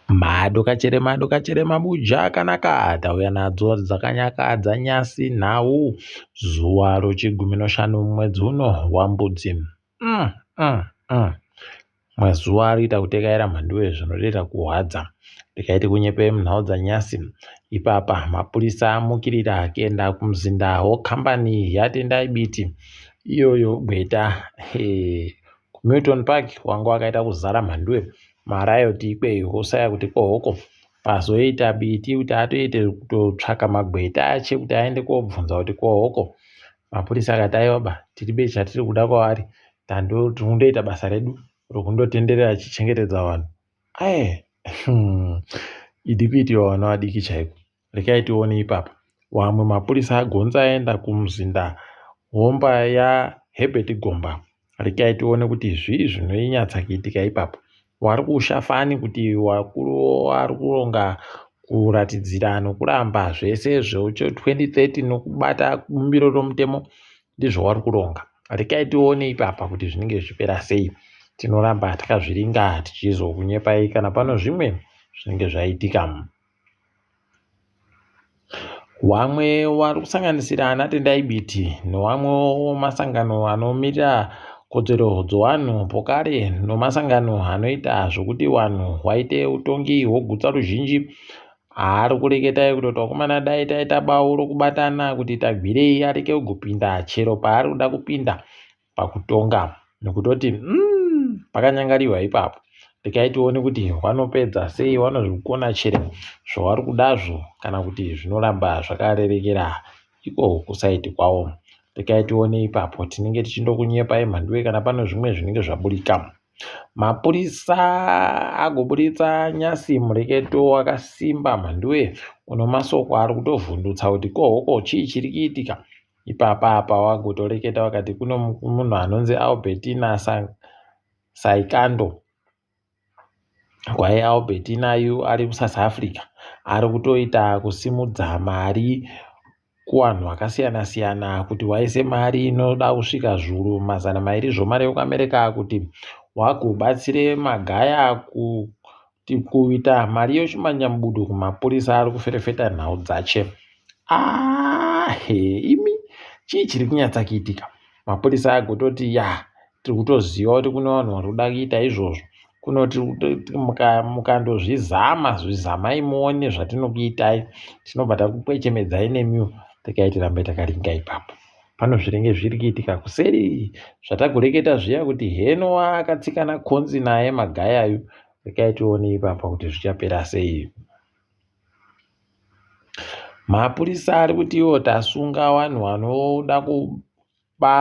Madokachere madokachere mabuja akanaka tauya nadzo dzakanyakadza nyasi nhau zuva rochigumi noshanu mwedzi uno wambudzi mm, mm, mm. Mazuva ari kuita kutekaira mhanduwe zvinotoita kuhwadza ndikaiti kunyepei munhau dzanyasi ipapa mapurisa amukirira kuenda kumuzinda wekambani yaTendai Biti iyoyo gweta hey. KuMilton Park wanga wakaita kuzara mhanduwe mariot ikweyo wosaya kuti kohoko pazoita Biti kuti atoite kutotsvaka magweta ache kuti aende kobvunza kuti kohoko mapurisa akati aiwa ba tiribe chatiri kuda kwavari tandoita basa redu rokundotenderera achichengetedza vanhu aye hmm. idi kuitiwa vana vadiki chaiko Rekai tione ipapa. Wamwe mapurisa agonza aenda kumuzinda womba yaHerbert Gomba. Rekai tione kuti zvii zvinoinyatsa kuitika ipapo. Wari kusha fani kuti wakuru wari kuronga kuratidzira nokuramba zvese zve 2030 nokubata bumbiro romutemo ndizvo wari kuronga. Rekai tione ipapa kuti zvinenge zvichipera sei. Tinoramba takazviringa tichizokunyepai kana pano zvimwe zvinenge zvaitika. Wamwe wari kusanganisira ana Tendai Biti newamwewo masangano anomirira kodzero dzevanhu pokare nemasangano anoita zvekuti vanhu vaite utongi hwogutsa ruzhinji ari kureketa kutoti vakomana dai taita bau rokubatana kuti Tagwirei areke kugopinda chero paari kuda kupinda pakutonga nekutoti mm, pakanyangariwa ipapo rekai tione kuti vanopedza sei vanozvikona chere zvavari kudazvo kana kuti zvinoramba zvakarerekera iko kusaiti kwavo rekai tione ipapo tinenge tichindokunyepai mhanduwe kana pano zvimwe zvinenge zvaburika mapurisa agoburitsa nyasi mureketo wakasimba mhanduwe uno masoko ari kutovhundutsa kuti kohoko chii chiri kuitika Ipapa apa wagotoreketa wakati kuno munhu anonzi Albertina Saikando. Kwai Albertina yu ari kuSouth Africa ari kutoita kusimudza mari kuvanhu vakasiyana siyana kuti waise mari inoda kusvika zviuru 200 zvomari yekuAmerica kuti wagobatsire magaya kuti kuita mari yochimanyamubudo kumapurisa ari kuferefeta nhau dzache. Ahe imi chii chiri kunyatsa kuitika? Mapurisa agototi ya tiri kutoziva kuti kune vanhu vari kuda kuita izvozvo kunoti mukandozvizama zvizamai muone zvatinokuitai tinobva takukwechemedzai nemiwo rekai tirambe takaringa ipapo pano zvinenge zviri kuitika kuseri zvatakureketa zviya kuti heno akatsikana konzi naye magayayu rekai tione ipapa kuti zvichapera sei Mapurisa ari kuti iwo tasunga vanhu vanoda kuba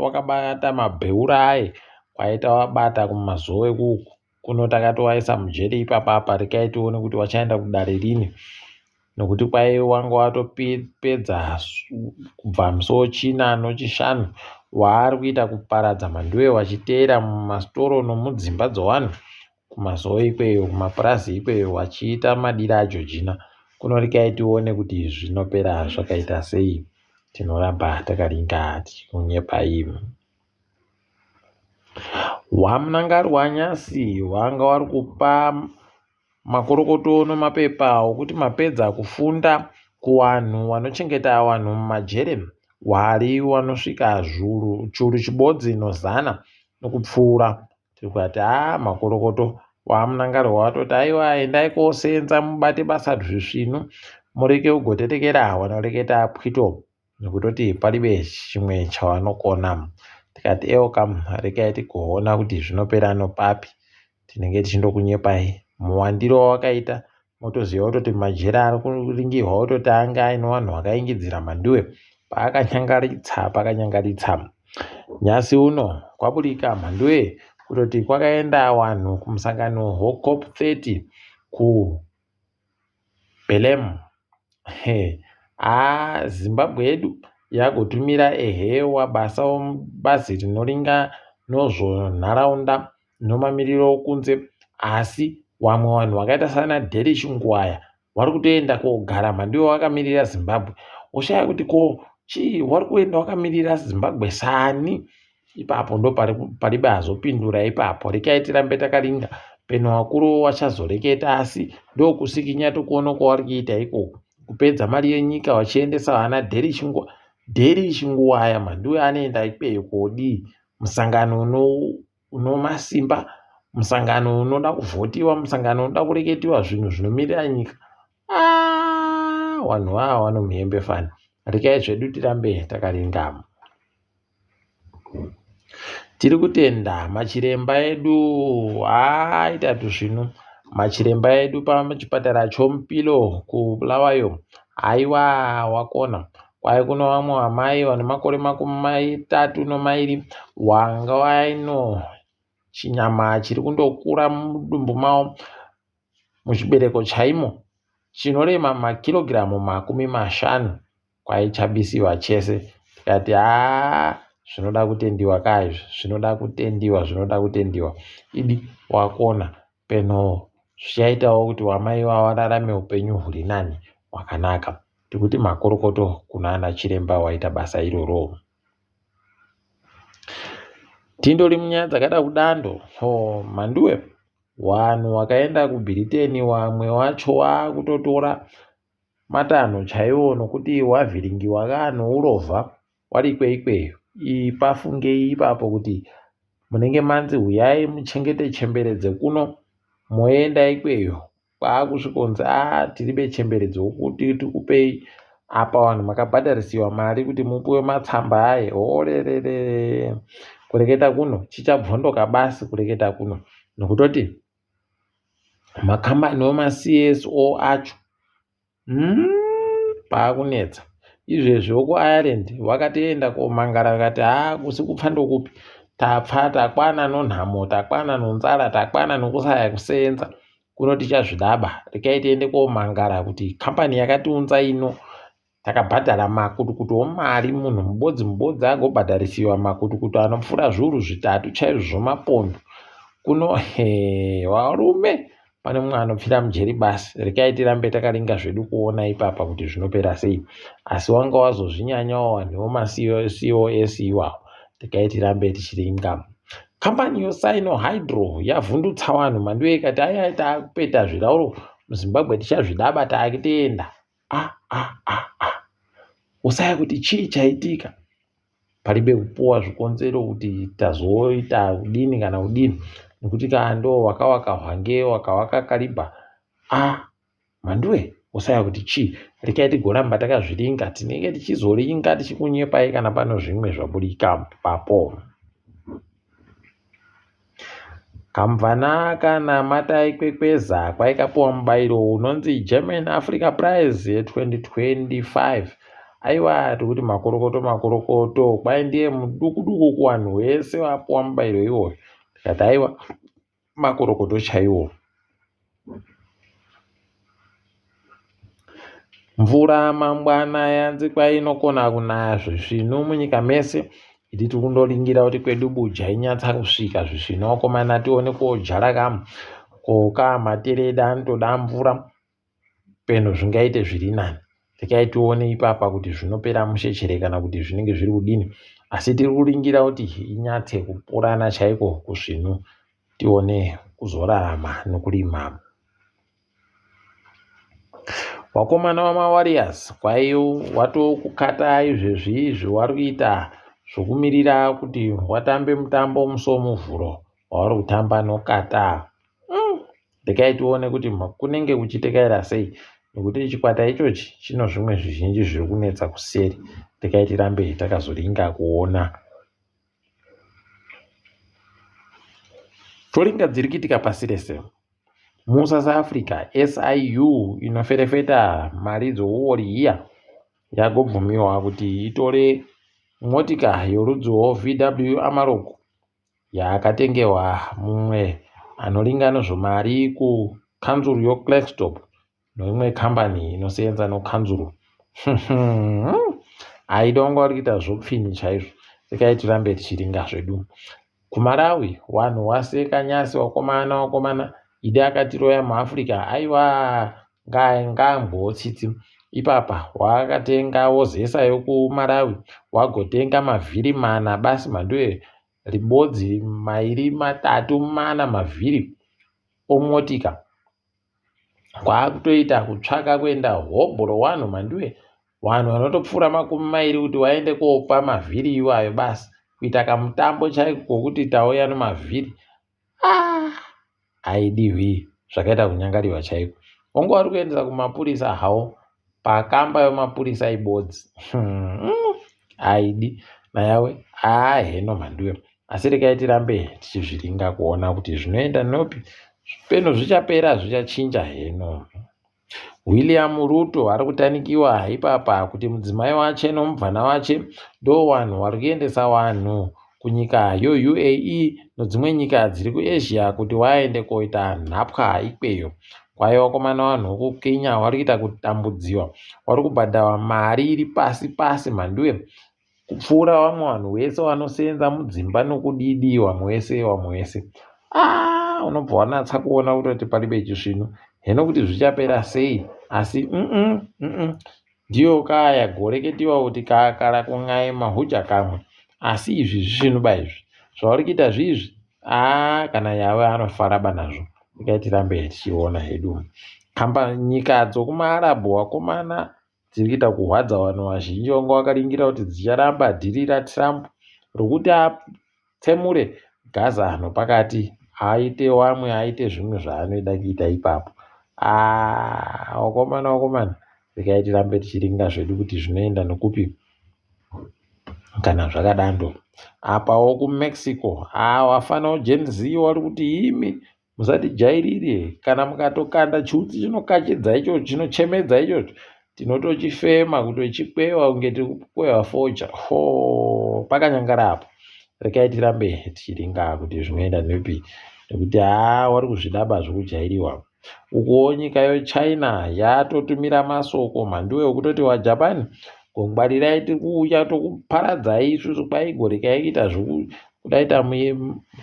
wakabata mabheura aye kwaita wabata kumazowe kuku kuno takatovaisa mujeri ipapa apa rekai tione kuti vachaenda kudare rini nokuti kwai wanga watopedza kubva musi wechina nochishanu waari kuita kuparadza mhanduwe vachiteera mumasitoro nomudzimba dzevanhu kumazowe ikweyo kumapurazi ikweyo wachiita madira aJojina kunorikai tione kuti zvinopera zvakaita sei tinoramba takaringa tichikunyepai waMnangarwa nyasi wanga wari kupa makorokoto nomapepa okuti mapedza kufunda kuwanhu wanochengeta wanhu mumajere wari wanosvika zvuru churu chibodzi nozana nokupfuura Tikati haa makorokoto waMnangarwa watoti aiwa endai kosenza mubate basa zvisvinu mureke kugotetekera wanoreketa pwito nekutoti paribe chimwe chawanokona. Tikati eoka rekai tigoona kuti zvinopera nopapi tinenge tichindokunyepai muwandiro wawakaita motoziva kutoti majeri ari kuringirwa kutoti anga aine vanhu vakaingidzira mhanduwe paakanyangaritsa pakanyangaritsa nyasi uno kwaburika mhanduwe kutoti kwakaenda vanhu kumusangano hwecop 30 kubelem haa zimbabwe yedu yagotumira ehewa basa bazi rinoringa nozvonharaunda nomamiriro okunze asi wamwe vanhu vakaita sana Derish Ngwaya vari kutoenda kogara mhanduwe vakamirira Zimbabwe woshaya kuti ko chii wari kuenda wakamirira Zimbabwe sani ipapo ndo paribe azopindura ipapo rekai tirambe takaringa Peno wakuru wachazoreketa asi ndokusikinya tokuona kwavari kuita ikoko. Kupedza mari yenyika vachiendesa vana Dheri Chinguwaya mhanduwe anoenda ikweyo kodii musangano uno masimba musangano unoda kuvhotiwa musangano unoda kureketiwa zvinhu zvinomirira nyika ah, vanhu vava vanomuhembe fani rekai zvedu tirambe takaringama Tiri kutenda machiremba edu aita tuzvinu machiremba edu pachipatara choMupilo kuBulawayo haiwa wakona kwai kuno vamwe vamai vane makore 32 wanga waino chinyama chiri kundokura mudumbu mavo muchibereko chaimo chinorema makirogiramu 50 kwaichabisiwa chese tikati haa zvinoda kutendiwa ka izvi zvinoda kutendiwa zvinoda kutendiwa idi wakona peno zvichaitawo kuti wamai wawararame upenyu huri nani hwakanaka tikuti makorokoto kuna ana chiremba waita basa iroro tindori munyaya dzakada kudando ho mhanduwe wanhu wakaenda kubhiriteni wamwe wacho wakutotora matanho chaiwo nokuti wavhiringiwa ka nourovha wari ikweikweyo ipafungei ipapo kuti munenge manzi huyai muchengete chembere dzekuno moenda ikweyo kwaakusvikonzi a ah, tiribe chembere dzokuti tikupei apa vanhu makabhadharisiwa mari kuti mupiwe matsamba aye horerere kureketa kuno chichabvondoka basi kureketa kuno nokutoti Makambani wemaCSO acho paakunetsa. Izvezvi wekuIreland wakatoenda komangara vakati haa kusi kupfa ndokupi tapfa takwana nonhamo takwana nonzara takwana nokusaya kuseenza kuno tichazvidaba rekai tiende komangara kuti kambani yakatiunza ino Takabhadhara makutukutu omari munhu mubodzi mubodzi agobhadharisiwa makutukutu anopfuura zviuru zvitatu chaizvo zvomapondo kuno he varume pane mumwe anopfira mujeri basi rekai tirambe takaringa zvedu kuona ipapa kuti zvinopera sei asi wanga wazozvinyanyawo vanhu vomacos iwawo rekai tirambe tichiringa kambani yosino hydro yavhundutsa vanhu mandiwe ikati aiai taakupeta zvirauro muzimbabwe tichazvidaba taakitoenda ah, ah, ah, ah. Usaya kuti chii chaitika paribe kupuwa zvikonzero kuti tazoita kudini kana kudini nekuti kaa ndo wakawaka hwange wakawaka karibha ah mhanduwe usaya kuti chii rekai tigoramba takazviringa tinenge tichizoringa tichikunyepai kana pano zvimwe zvaburika papo Kamvana kana Matai Kwekweza kwaikapuwa mubairo unonzi German Africa Prize ye2025. Aiwa tikuti makorokoto makorokoto kwai ndiye muduku duku kuvanhu vese vapuwa mubairo iwoyo. Tikati aiwa makorokoto chaiwo. Mvura mangwana yanzi kwai inokona kunaya zvisvinu munyika mese. Idi tiri kundoringira kuti kwedu buja inyatsa kusvika zvisvinu vakomana tione kodyara kamu. Koka matereda anotoda mvura peno zvingaite zviri nani. Rekai tione ipapa kuti zvinopera mushe chere kana kuti zvinenge zviri kudini. Asi tiri kuringira kuti inyatse kupurana chaiko kusvinu tione kuzorarama nokurima. Wakomana wamaWarriors kwai watokukata izvezvi izvi wari kuita zvokumirira kuti watambe mutambo musi woMuvhuro wavari kutamba noQatar. Rekai tione kuti kunenge kuchitekaira sei nekuti chikwata ichochi chino zvimwe zvizhinji zviri kunetsa kuseri. Rekai tirambe takazoringa kuona. Toringa dziri kuitika pasi rese. MuSouth Africa, SIU inoferefeta mari dzouori iya yagobvumiwa kuti itore motika yorudzi rwoVW Amarok yakatengewa mumwe anoringa nezvemari kukanzuru yoKlerksdorp noimwe kambani inoseenza nokanzuru. Aida wanga vari kuita zvopfini chaizvo. Rekai tirambe tichiringa zvedu. KuMalawi wanhu waseka nyasi wakomana wakomana idi akatiroya muAfrica aiwa ngaamboo tsitsi ipapa wakatenga wozesa yokuMalawi wagotenga mavhiri mana basi mhanduwe ribodzi mairi matatu mana mavhiri. omotika Kwakutoita kutsvaka kuenda hobhoro wanhu mhanduwe vanhu vanotopfuura 20 kuti vaende kopa mavhiri iwayo basi kuita kamutambo chaiko kokuti tauya nemavhiri ah, aidiwi zvakaita kunyangariwa chaiko wanga wari kuendesa kumapurisa hawo pakamba yemapurisa ibodzi aidi nayawe aheno mhanduwe asi regai tirambe tichizviringa kuona kuti zvinoenda nopi peno zvichapera zvichachinja heno William Ruto ari kutanikiwa ipapa kuti mudzimai wache nomubvana wache ndo wanhu wari kuendesa wanhu kunyika yoUAE nodzimwe nyika dziri kuAsia kuti waende koita nhapwa ikweyo. Kwai wakomana wanhu wekuKenya wari kuita kutambudziwa wari kubhadhawa mari iri pasi pasi mhanduwe kupfuura vamwe vanhu vese vanosenza mudzimba nokudidi vamwe vese vamwe vese ah, unobva wanatsa kuona kutoti paribe chisvinu heno kuti zvichapera sei asi mm -mm, mm -mm. Ndiyo kaya goreketiwa kuti kakara kun'aye mahucha kamwe asi izvi zvisvinu ba izvi zvauri kuita zvizvi aa kana yave anofara ba nazvo regai tirambe tichiona hedu kamba nyika dzokumaarabhu wakomana dziri kuita kurwadza vanhu vazhinji vanga vakaringira kuti dzicharamba dhiri raTrump rokuti atsemure Gaza nopakati aite wamwe aite zvimwe zvaanoida kuita ipapo. Aaah wakomana wakomana regai tirambe tichiringa zvedu kuti zvinoenda nokupi kana zvakadando. Apawo kuMexico haa wafana weGen Z wari kuti imi Musatijairire kana mukatokanda chiutsi chinokachidza ichocho chinochemedza ichocho tinotochifema kutochikweva kunge tiri kukweva foja ho pakanyangara apo rekai tirambe tichiringa kuti zvinoenda nepi nekuti haa wari kuzvidaba zvekujairiwa ukuwo nyika yochina yatotumira masoko mhanduwe wekutoti wajapan ngwarirai tiri kuuya tokuparadzai isusu kwaigoreka kuita zvekudaita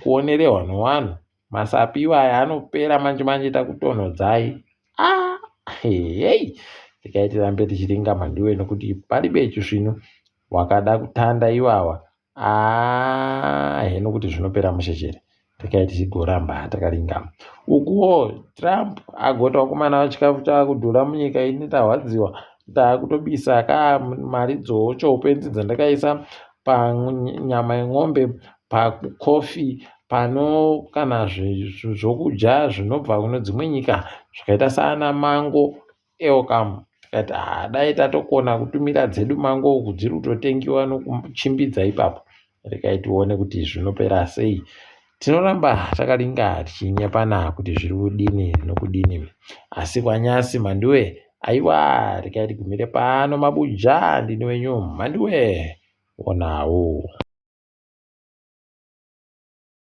kuonerehwa nevanhu Masapi iwaya anopera manje manje takutonhodzai. Ah, hey. Regai tirambe tichiringa mhanduwe nokuti paribe chisvinu wakada kutanda iwawa. Ah, heno kuti zvinopera mushe chere. Regai tichigoramba takaringa. Ukuwo Trump agoti vakomana chikafu chakudhura munyika ini tarwadziwa ndakutobisa ka mari dzoupenzi dzandakaisa panyama yen'ombe pakofi pano kana zvokudya zvinobva kune dzimwe nyika zvakaita saana mango elcam tikati haa dai tatokona kutumira dzedu mango uku dziri kutotengiwa nokuchimbidza ipapo regai tione kuti zvinopera sei tinoramba takaringa tichinyepana kuti zviri kudini nokudini asi kwanyasi mhanduwe aiwa regai tigumire pano mabuja ndini wenyu mhanduwe onawo.